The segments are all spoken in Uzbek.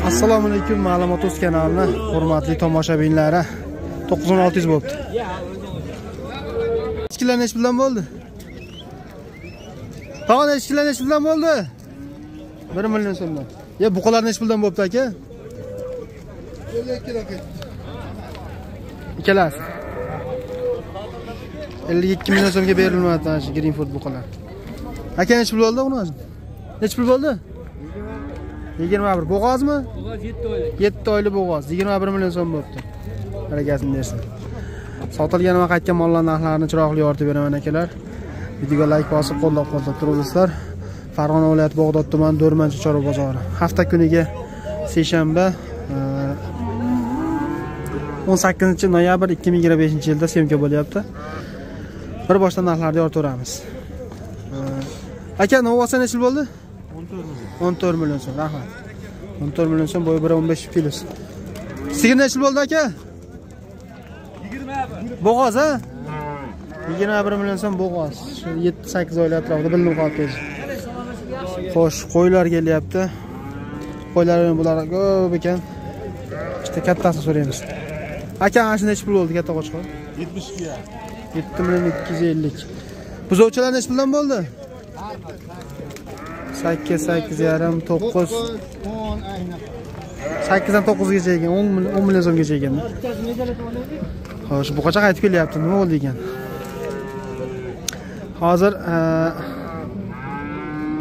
Assalomu alaykum, Ma'lumot o'z kanalini hurmatli tomoshabinlari. 9600 bo'libdi. Echkilar necha puldan bo'ldi? Tog'a, echkilar necha puldan bo'ldi? 1 million so'mdan. Ya buqalar necha puldan bo'libdi aka? 52 dan ketdi. Ikkalasi. 52 million so'mga berilmadi ana shu Greenfoot buqalar. Aka necha pul bo'ldi uni? Necha pul bo'ldi? 21. Bo'g'ozmi? Bo'g'oz 7 oylik. 7 oylik bo'g'oz 21 million so'm bo'libdi. Barakasini bersin. Sotilgan va qaytgan mollar narxlarini chiroqli yoritib beraman akalar. Videoga like bosib qo'llab-quvvatlab turingizlar. Farg'ona viloyati Bog'dod tumani Do'rmancha chorva bozori. Hafta kuniga seshanba 18 noyabr 2025-yilda syomka bo'lyapti. Bir boshdan narxlarni yoritaveramiz. Aka, Novvosa necha bo'ldi? 14 million so'm, rahmat. 14 million so'm, bo'yi 1.15 plus. Sigir necha bo'ldi aka? 21. Bo'g'oz, ha? 21 million so'm bo'g'oz. Shu 7-8 oylik atrofida bilinib qoldi. Xo'sh, qo'ylar kelyapti. Qo'ylar bular ko'p ekan. Ikkita kattasini so'raymiz. Aka, ana shu necha pul bo'ldi katta qo'chqor? 72. 7 million 250. Buzovchalar necha puldan bo'ldi? 8, 8,5, 9, 8 dan 9 gacha ekan, 10 million so'mgacha ekan. Xo'sh, bu qocha qaytib kelyapti, nima bo'ldi ekan? Hozir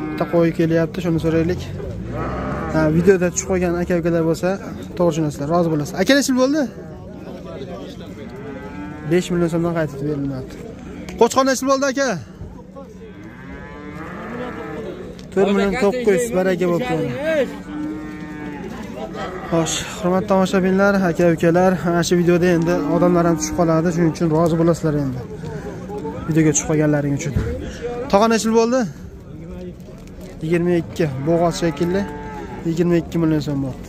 bitta qo'y kelyapti, shuni so'raylik. Videoda tushib qolgan aka-ukalar bo'lsa, to'g'ri tushunasizlar, rozi bo'lasiz. Aka, necha pul bo'ldi? 5 million so'mdan qaytib berilmadi. Qo'chqor necha pul bo'ldi aka? 4 million 900, baraka bo'lib. Xo'sh, hurmatli tomoshabinlar, aka-ukalar, ana shu videoda endi odamlar ham tushib qoladi, shuning uchun rozi bo'lasizlar endi. Videoga tushib qolganlaring uchun. Tog'a necha pul bo'ldi? 22, bo'g'oz shekilli 22 million so'm bo'ldi.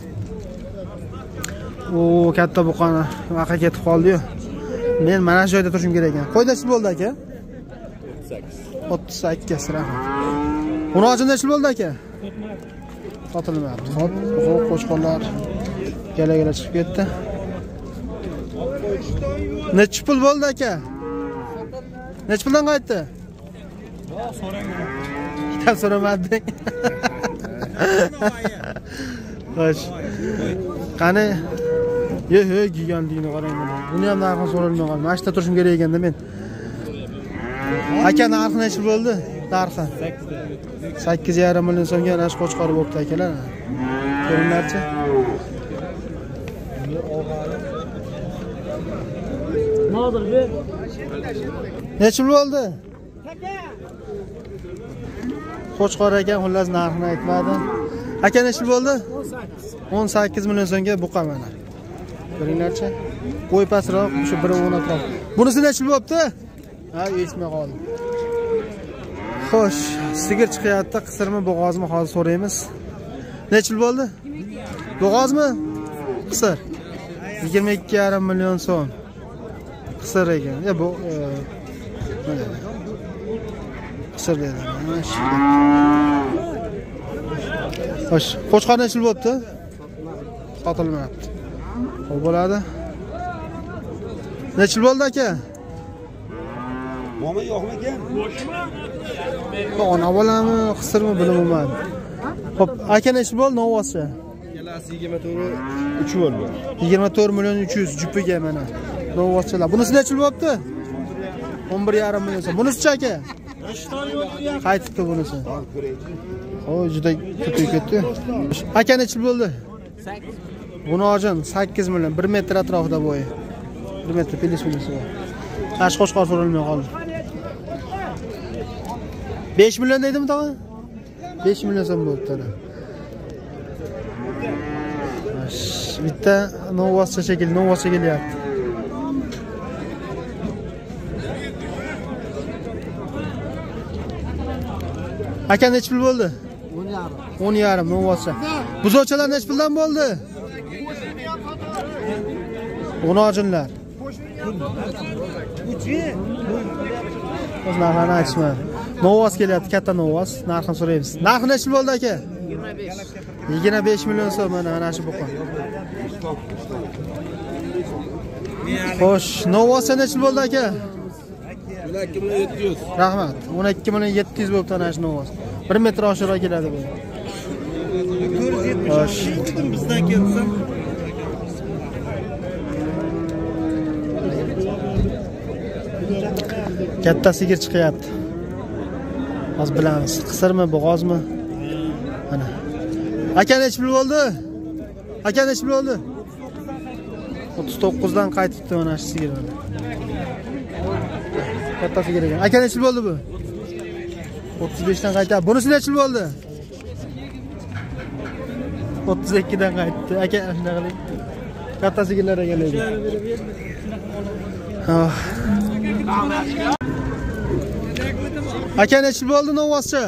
U katta buqani vaqa ketib qoldi-yu. Men mana shu joyda turishim kerak ekan. Qo'y necha pul bo'ldi aka? 38. 38, rahmat. Unojim necha bo'ldi aka? Sotilmayapti. Xo'p, qo'chqorlar gala-gala chiqib ketdi. Necha pul bo'ldi aka? Necha puldan qaytdi? Yo'q, so'rang. Kitob so'ramading. Xo'sh. Qani? Ye, gigantligini qarang mana. Buni ham narxini so'ralmay qoldim. Mana shu yerda turishim kerak ekanda men. Aka, narxi necha bo'ldi? Narxi 8,5 million so'mga ana shu qo'chqor bo'libdi akalar. Ko'ringlarchi. Necha pul bo'ldi? Qo'chqor ekan, xullas narxini aytmadi. Aka, necha pul bo'ldi? 18 million so'mga buqa mana. Ko'ringlarchi. Qo'y pastroq, shu 1.10 atrof. Bunisi necha pul bo'libdi? Ha, eshitmay qoldim. Xo'sh, sigir chiqyapti, qisirmi, bo'g'ozmi hozir so'raymiz. Necha pul bo'ldi? Bo'g'ozmi? Qisir. 22,5 million so'm. Qisir ekan. Ya bu qisir dedi. Mana shu. Xo'sh, qo'chqor necha pul bo'libdi? Sotilmayapti. Xo'p bo'ladi. Necha pul bo'ldi aka? Momi yo'qmi ekan? Ona bolami, qisirmi bilmayman. Xo'p, aka necha bo'ldi Novvosi? Ikkalasi 24 3 bo'ldi. 24 million 300 jupiga mana. Novvoschilar. Bunisi necha pul bo'pti? 11,5 million so'm. Bunisi-chi aka? Qaytibdi bunisi. Xo'p, juda ko'payib ketdi. Aka necha pul bo'ldi? 8. Bunojin 8 million, 1 metr atrofida bo'yi. 1 metr plyus minus bor. Ash qo'chqor so'ralmay qoldi. 5 million deydimi tog'a? 5 million so'm bo'libdi ana. Bitta Novvoscha shekilli, Novvoscha kelyapti. Aka necha pul bo'ldi? 10,5. 10,5 Novvoscha. Buzovchalar necha puldan bo'ldi? Unojinlar. O'z narxlarini aytishmadi. Novvos kelyapti, katta novvos. Narxini so'raymiz. Narxi necha pul bo'ldi aka? 25 million so'm mana shu buqa. Xo'sh, Novosa necha bo'ldi aka? 12 million 700. Rahmat. 12 million 700 bo'libdi ana shu Novos. 1 metr oshiqroq keladi bu. 476 bizdan kelsam. Katta sigir chiqyapti. Hozir bilamiz, qisirmi, bo'g'ozmi? Mana. Aka necha pul bo'ldi? Aka necha pul bo'ldi? 39 dan qaytibdi mana shu sigir. Katta sigir ekan. Aka necha pul bo'ldi bu? 35 dan qaytdi. Bunisi necha pul bo'ldi? 32 dan qaytdi. Aka shunday qiling. Katta sigirlar ekan lekin. Aka necha pul bo'ldi Novvoscha?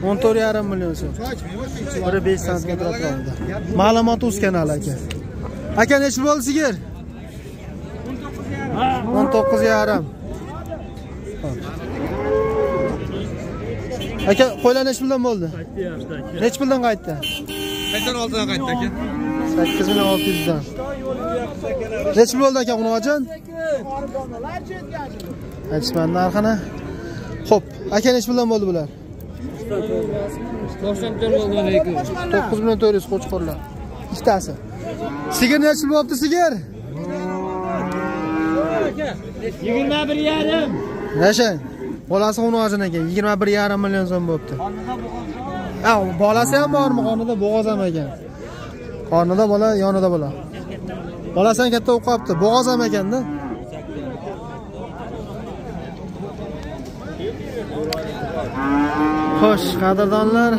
14,5 million so'm. 1.5 santimetr atrofida. Ma'lumot uz kanali aka. Aka necha pul bo'ldi sigir? 19,5. Aka qo'ylar necha puldan bo'ldi? Necha puldan qaytdi? 86 dan qaytdi aka. 8600 dan. Necha pul bo'ldi aka G'unojon? Aytishmadi narxini. Xo'p, aka necha puldan bo'ldi bular? 94 bo'ldi. 9 million 400 qo'chqorlar. Ikkitasi. Sigir necha pul bo'pti sigir? 21,5. Yashang. Bolasi G'unojin ekan, 21,5 million so'm bo'pti. Ha, bolasi ham bormi qornida, bo'g'oz ham ekan. Qornida bola, yonida bola. Bolasi ham katta bo'lib qolibdi, bo'g'oz ham ekanda. Xo'sh, qadrdonlar,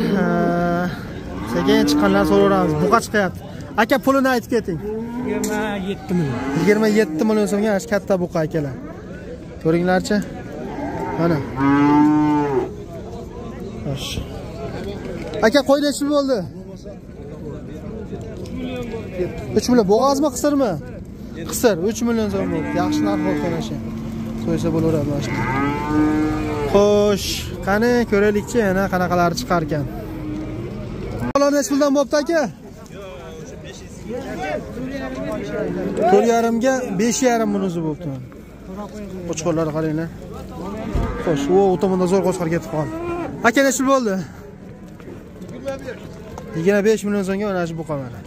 sekin chiqqanlar so'raveramiz. Buqa chiqyapti. Aka pulini aytib keting. 27 million. 27 million so'mga ana shu katta buqa akalar. Ko'ringlarchi. Mana. Xo'sh. Aka qo'y necha pul bo'ldi? 3 million. Bo'g'ozmi, qisirmi? Qisir 3 million so'm bo'ldi. Yaxshi narx bo'ldi ana shu. So'ysa bo'laveradi mana shu. Xo'sh, qani ko'raylikchi yana qanaqalari chiqar ekan. Ular necha puldan bo'pti aka? 4,5 ga 5,5 bunisi bo'pti. Qo'chqorlarni qaranglar. Xo'sh, u tomonda zo'r qo'chqor ketib qoldi. Aka necha pul bo'ldi? 25 million so'mga mana shu buqa mana.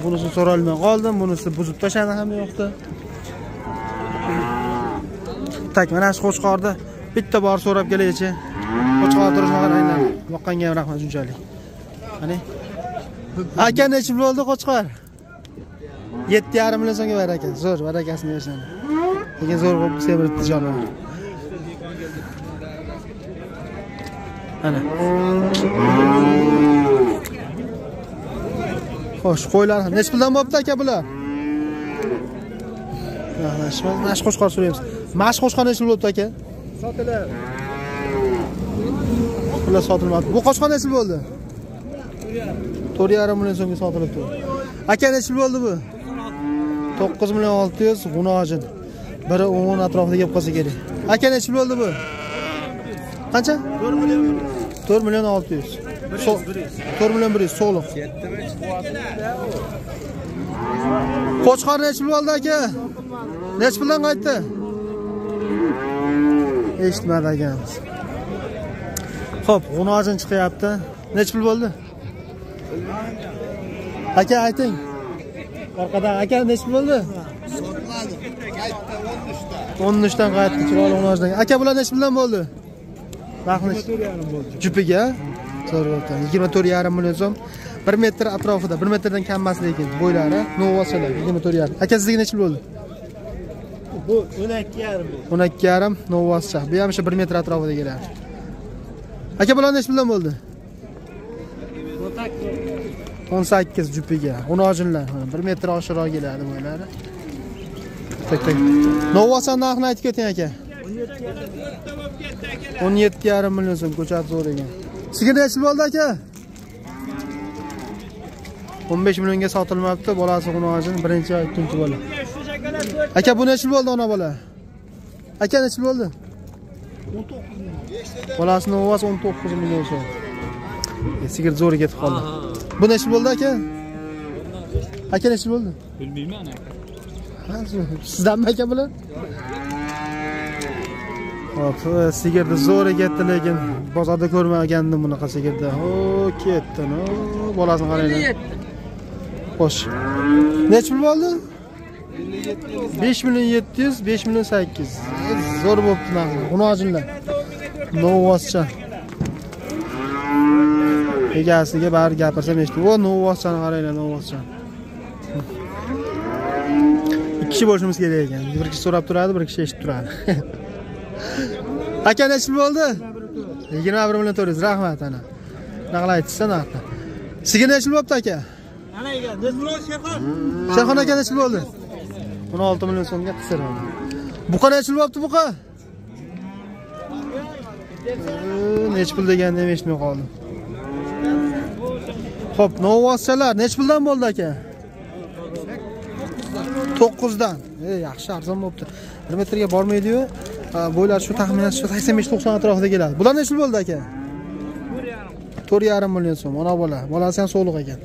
Bunisini so'rolmay qoldim, bunisi buzib tashladi ham yo'qdi. Tak, mana shu qo'chqorni bitta bor so'rab kelaychi. Qo'chqor turishini qaranglar. Boqqanga ham rahmat shunchalik. Qani? Aka necha pul bo'ldi qo'chqor? 7,5 million so'mga ber aka. Zo'r, barakasini bersin. Lekin zo'r bo'lib semiribdi jonivor. Ana. Xo'sh, qo'ylar ham necha puldan bo'pti aka bular? Mana shu qo'chqor so'raymiz. Mana shu qo'chqor necha pul bo'pti aka? Sotiladi. Bular sotilmadi. Bu qo'chqor necha pul bo'ldi? 4,5 million so'mga sotilibdi. Aka necha pul bo'ldi bu? 9 million 600 G'unojin. Biri 10 atrofida kelib qolsa kerak. Aka necha pul bo'ldi bu? Qancha? 4 million. 4 million 600. 4 million 100 so'liq. Qo'chqor necha pul bo'ldi aka? Necha puldan qaytdi? Eshitmadi akamiz. Xo'p, G'unojin chiqyapti. Necha pul bo'ldi? Aka ayting. Orqadan aka necha pul bo'ldi? Sotiladi. Qaytdi 13 dan. 13 dan qaytdi chiroyli G'unojin. Aka bular necha puldan bo'ldi? Narxi jupiga so'rayapti. 24,5 million so'm. 1 metr atrofida, 1 metrdan kam emas lekin bo'ylari, novvosalar 24,5. Aka sizga necha pul bo'ldi? Bu 12,5. 12,5 novvoscha. Bu ham o'sha 1 metr atrofida keladi. Aka bular necha puldan bo'ldi? 18 jupiga. G'unojinlar 1 metr oshiqroq keladi bo'ylari. Tak tak. Novvosa narxini aytib keting aka. 17,5 million so'm ko'chati zo'r ekan. Sigir necha bo'ldi aka? 15 millionga sotilmabdi, bolasi G'unojin birinchi va ikkinchi bola. Aka bu necha bo'ldi ona bola? Aka necha bo'ldi? 19 million. Bolasini ovaz 19 million so'm. Sigir zo'ri ketib qoldi. Bu necha bo'ldi aka? Aka necha bo'ldi? Bilmayman aka. Sizdanmi aka bular? Hop, sigirni zo'ri ketdi, lekin bozorda ko'rmagandim bunaqa sigirni. O, ketdi, no. Bolasini qaranglar. Xo'sh. Necha pul bo'ldi? 5 million 700, 5 million 800. Zo'r bo'pti narxi. Xunojinlar. Novvoscha. Egasiga bari gapirsam eshitdi. O, novvoschani qaranglar, novvoscha. 2 kishi bo'lishimiz kerak ekan. Bir kishi so'rab turadi, bir kishi eshitib turadi. Aka necha pul bo'ldi? 21 million 400. Rahmat ana. Naql aytsa narxni. Sizga necha pul bo'pti aka? Ana aka, Sherxon. Sherxon aka necha pul bo'ldi? 16 million so'mga qisir. Buqa necha pul bo'pti buqa? Necha pul deganini ham eshitmay qoldim. Xo'p, novvoschalar necha puldan bo'ldi aka? 9dan. Yaxshi, arzon bo'pti. 1 metrga bormaydi-yu, bo'ylari shu taxminan shu 85-90 atrofida keladi. Bular necha pul bo'ldi aka? 4,5 million so'm. Ona bola, bolasi ham so'liq ekan.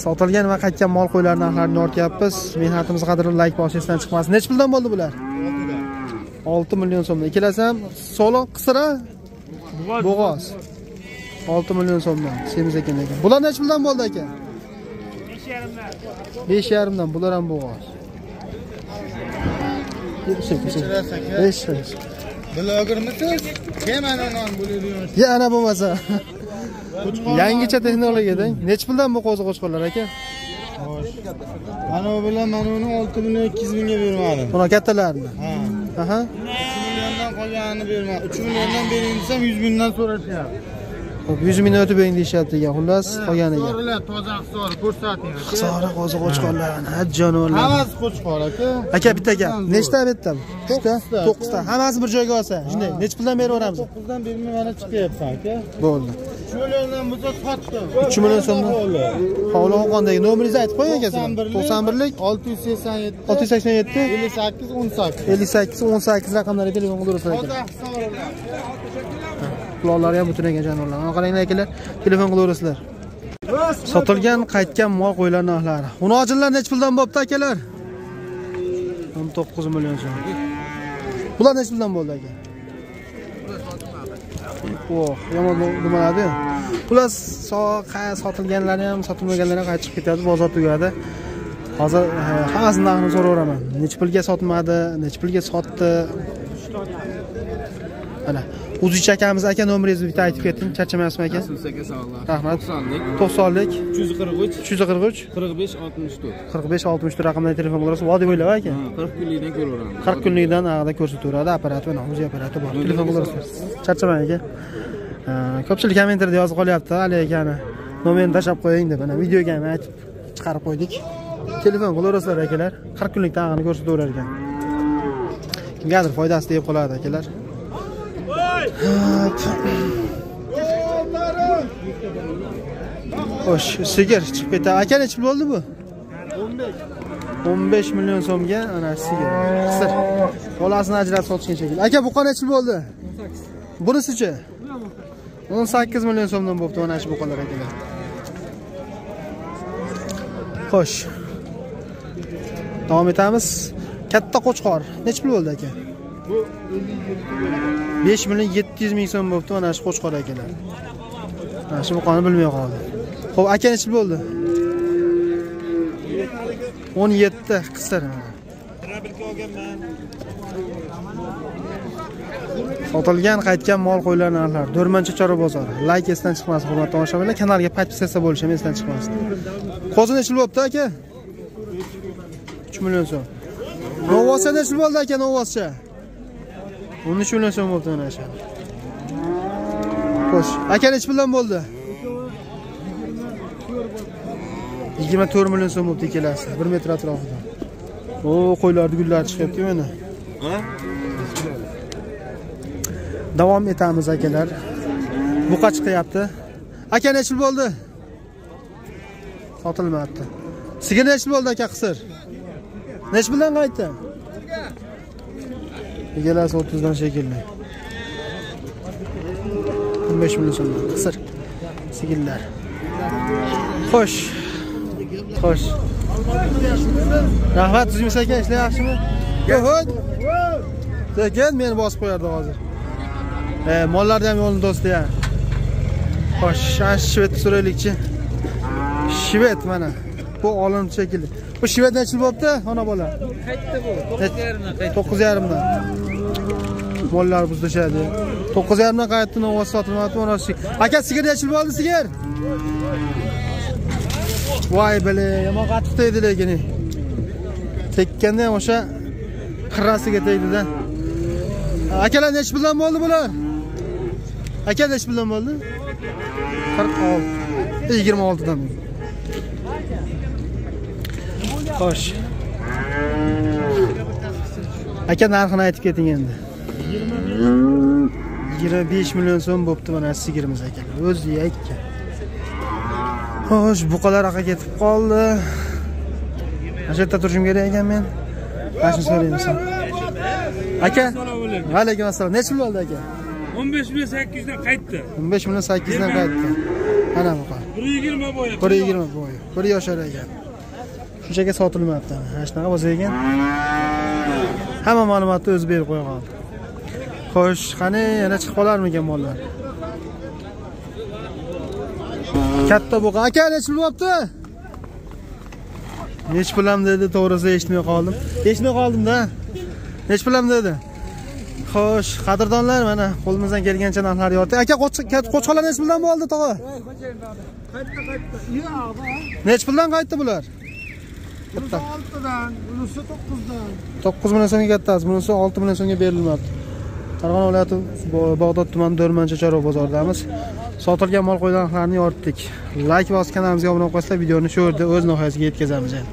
Sotilgan va qaytgan mol qo'ylar narxlarini ortyapmiz. Mehnatimiz qadrini like bosish esdan chiqmasin. Necha puldan bo'ldi bular? 6 million so'mdan. Ikkalasi ham so'liq, qisira, bo'g'oz. 6 million so'mdan. Semiz ekan lekin. Bular necha puldan bo'ldi aka? 5,5 dan. Bular ham bo'g'oz. 5. Blogermisiz? Kim ana non bo'ladigan? Ya ana bo'lmasa. Yangicha texnologiyada. Necha puldan bu qo'zi qo'chqorlar aka? Mana bu bilan mana uni 6 million 200 mingga bermadim. Buni kattalarni. Ha. Aha. 3 milliondan qolganini bermadim. 3 milliondan bering desam 100 mingdan so'rashyapti. Xo'p, 100 mingdan o'tib bering deyishyapti ekan. Xullas, qolganiga. So'rilar toza sori ko'rsating. Sori qo'zi qo'chqorlar, ha jonivorlar. Hammasi qo'chqor aka. Aka bitta gap. Nechta bu yerda? 9 ta. Hammasi bir joyga olsa, shunday. Necha puldan beraveramiz? 9 dan bermay mana chiqyapsan aka. Bo'ldi. 3 milliondan bo'lsa sotdim. 3 million so'mdan. Hovli Qo'qondagi nomeringizni aytib qo'ying aka. 91lik 687 687 58 18 58 18 raqamlarga telefon qilaverasizlar aka. Quloqlari ham butun ekan jonivorlar. Mana qaranglar akalar, telefon qilaverasizlar. Sotilgan, qaytgan mol qo'ylar narxlari. Xunojinlar necha puldan bo'pti akalar? 19 million so'm. Bular necha puldan bo'ldi aka? Oh, yomon nimalardi. Bular sotilganlari ham, sotilmaganlari ham qaytib chiqib ketadi, bozor tugadi. Hozir hammasini narxini so'raveraman. Necha pulga sotmadi, necha pulga sotdi. Mana O'zicha akamiz aka nomeringizni bitta aytib keting, charchamayapsizmi aka? Aka sog'lar. Rahmat. 90lik 90lik 343 343 45 64 45 64 raqamdan telefon qilasiz. Vodiy bo'ylab aka. 40 kunlikdan ko'raveramiz. 40 kunlikdan ag'da ko'rsataveradi, apparati mana o'zi apparati bor. Telefon qilasiz. Charchamang aka. Ko'pchilik kommentariyada yozib qolyapti, Ali akani nomerini tashlab qo'ying deb. Mana videoga ham aytib chiqarib qo'ydik. Telefon qilaverasizlar akalar. 40 kunlik tag'ini ko'rsataverar ekan. Kimgadir foydasi deb qoladi akalar. Xo'sh, sigir chiqib ketdi. Aka necha pul bo'ldi bu? 15 million so'mga ana sigir. Qisir. Bolasini ajratib sotishgan shekilli. Aka bu necha pul bo'ldi? 18. Bunisichi? 18 million so'mdan bo'pti mana shu buqalar akalar. Xo'sh. Davom etamiz. Katta qo'chqor necha pul bo'ldi aka? Bu 5 million 700 ming so'm bo'pti mana shu qo'chqor akalar. Mana shu buqani bilmay qoldi. Xo'p, aka necha bo'ldi? 17 qisir mana. Sotilgan, qaytgan mol qo'ylar narxlari. Do'rmancha chorva bozori. Like esdan chiqmasin, hurmatli tomoshabinlar. Kanalga podpisatsiya bo'lish ham esdan chiqmasin. Qo'zi necha bo'pti aka? 3 million so'm. Novvosa necha bo'ldi aka, novvoscha? 13 million so'm bo'ldi mana shu. Xo'sh, aka necha puldan bo'ldi? 24 million so'm bo'ldi ikkalasi, 1 metr atrofida. O, qo'ylarning gullari chiqyapti mana. Davom etamiz akalar. Buqa chiqyapti. Aka necha pul bo'ldi? Sotilmayapti. Sigir necha pul bo'ldi aka qisir? Necha puldan qaytdi? Ikkalasi 30 dan shekilli. 15 million so'mdan qisir sigirlar. Xo'sh. Xo'sh. Rahmat, tuzimiz aka, ishlar yaxshimi? Yo'q. Lekin meni bosib qo'yardi hozir. Mollarni ham yo'lini to'sdi ya. Xo'sh, ana shved so'raylikchi. Shved mana. Bu olim shekilli. Bu shved necha yil bo'pti, ona bola? Qaytdi bu. 9,5 dan qaytdi. 9,5 dan. Mollar buzlashadi. 9,5 dan qaytdi, novvoz sotilmayapti, mana shu. Aka, sigir necha yil bo'ldi sigir? Voy bile, yomon qattiq tegdi lekin. Tekkanda ham o'sha qirrasiga tegdi-da. Akalar necha puldan bo'ldi bular? Aka necha puldan bo'ldi? 46. 26 dan. Xo'sh. Aka narxini aytib keting endi. 25 million so'm bo'pti mana sigirimiz akalar. O'zi yakka. Xo'sh, buqalar aqa ketib qoldi. Mana shu yerda turishim kerak ekan men. Mana shuni so'raymiz. Aka, alaykum assalom. Necha pul bo'ldi aka? 15 million 800 dan qaytdi. 15 million 800 dan qaytdi. Mana buqa. 1.20 bo'yi. 1.20 bo'yi. 1 yoshar ekan. Shunchaga sotilmayapti. Mana shunaqa bo'lsa ekan. Hamma ma'lumotni o'zi berib qo'ya qoldi. Xo'sh, qani yana chiqib qolarmikan mollar? Katta buqa. Aka, necha pul bo'pti? Necha pul ham dedi, to'g'risi eshitmay qoldim. Eshitmay qoldim-da. Necha pul ham dedi? Xo'sh, qadrdonlar, mana qo'limizdan kelgancha narxlar yoritdik. Aka, qo'chqorlar necha puldan bo'ldi, tog'a? Qaytdi, qaytdi. Necha puldan qaytdi bular? Bunisi 6dan, bunisi 9dan. 9 million so'mga kattasi, bunisi 6 million so'mga berilmabdi. Farg'ona viloyati Bag'dod tumani Do'rmancha chorva bozoridamiz. Sotilgan mol qo'ylar narxlarini yoritdik. Like bosib kanalimizga obuna bo'lsanglar, videoni shu yerda o'z nihoyasiga yetkazamiz endi.